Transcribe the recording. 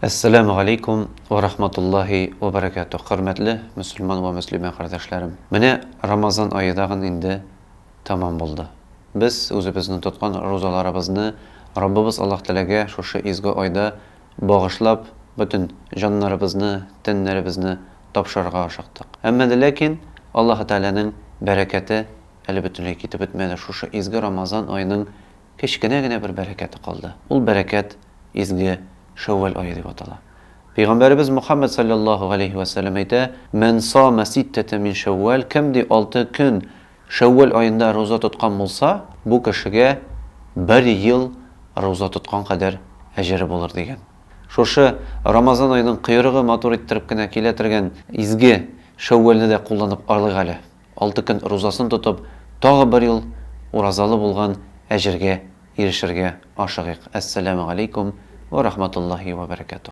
Әссәләмү галәйкүм вә рахматуллаһи вә бәрәкәтүһ! Хөрмәтле мөселман вә мөслимә кардәшләрем! Менә Рамазан ае тагын инде тәмам булды. Без үзебезнең тоткан рузаларыбызны Раббыбыз Аллаһ Тәгаләгә шушы изге айда багышлап, бөтен җаннарыбызны, тәннәребезне тапшырырга ашыктык. Әмма дә ләкин Аллаһы Тәгаләнең бәрәкәте әле бөтенләй китеп бетмәде. Шушы изге Рамазан аеның Кечкенә генә бер бәрәкәте калды. Ул бәрәкәт изге Шәүвәл ае дип атала. Пәйгамбәребез Мухаммәд салләллаһу галәйһи вә сәлләм әйтә, Мән сама ситтәтә мин Шәүвәл, кем ди алты көн Шәүвәл аенда руза тоткан булса, бу кешегә бер ел руза тоткан кадәр әҗере булыр дигән. Шушы Рамазан аеның койрыгы матур иттереп кенә килә торган изге Шәүвәлне дә кулланып алыйк әле. Алты көн рузасын тотып, тагы бер ел уразалы булган әҗергә ирешергә ашыгыйк. Әссәләмү галәйкүм вә рахматуллаһи вә бәрәкәтүһ.